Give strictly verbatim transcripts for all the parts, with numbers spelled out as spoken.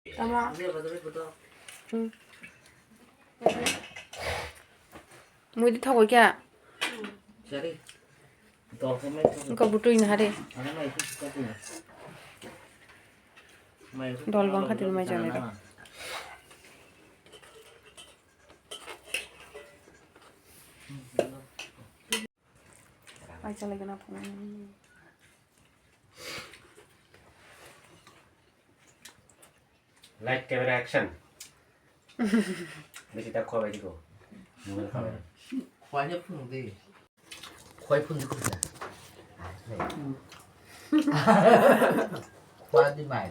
Tama. Hmm. Mui di thogoi kya? Engko butui na hare. Dol bang khatir mai jani da. Ai chalai gana phone. Light, camera, action. Bisi ta khwa bai diko. Mobile khwa bai. Khwa ni phone di. Khwa phone di khwa. Khwa di mai.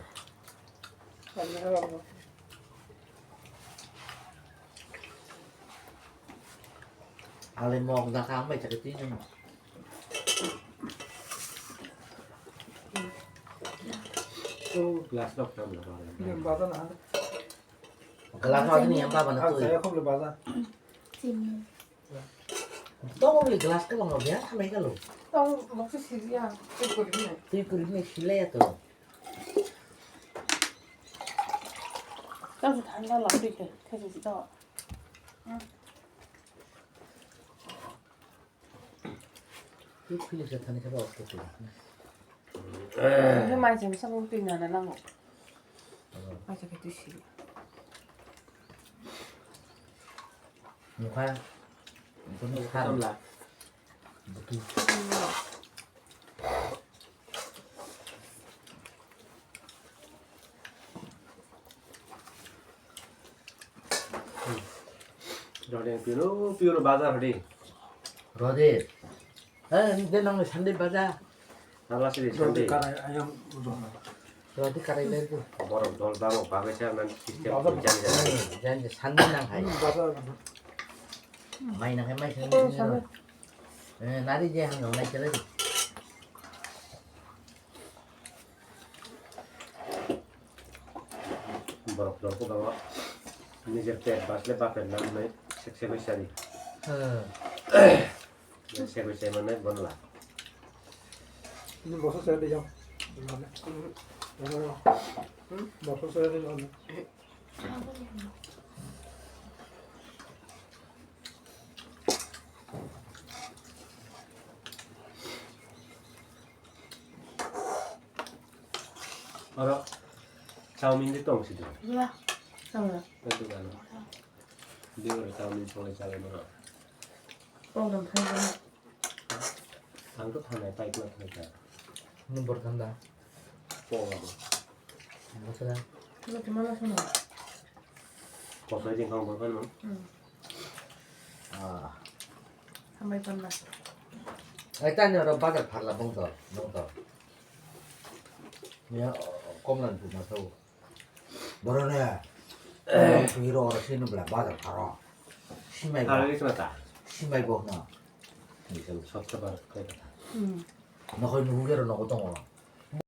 Ale mok da ka mai chakti ni. Oh, glass lock tam la. Glass lock ni yang baba na tu. Saya khum le baza. Tong le glass ka bang lo ya, khamai ka lo. Tong lo se siriya, tui kuri ne. Tui kuri ne sile ya to. Tong se thanda la tui ke, ke se to. Tui kuri se thani ka ba ko. Nge mai jem sa mo tui na na mo. Mai jem ke tui si. Nukha. Nukha. Butu. Rode piro piro bazar hodi. Rode. Eh, de nang Sunday bazar. Nala sini Sunday. Rode karai ayam. Rode karai lagi. Borok dol bangok bagwi sa nan system. Jan jan. Jan jan Sunday nang hai. Bazar. Mai nang hai mai Sunday. Eh, nari je hang nang lai chalai. Borok rok ko bawa. Nijer pet basle bapet na mai sek sek sari. Sek sek mana bonla. Ini boso saya di jam. Boso saya di jam. Oro chowmin de tong sidi. Ya, tong. Itu kan. Dia oro chowmin songwi chalai mano. Tong dong thai. Ang to thanai pai ko thai ka. Number thanda. Pogabo. Bosra. Lo kimala sono. Kosoi ding khang bokan no. Hmm. Ah. Hambai panna. Ai tani oro bazar pharla bong to, bong to. Ya, komlan tu ma tau. Borone. Tui ro oro sini bela bazar pharo. Simai bo. Simai bo na. Sokta bar kai kata. Hmm. Nokoi nuhugero nogo tongo.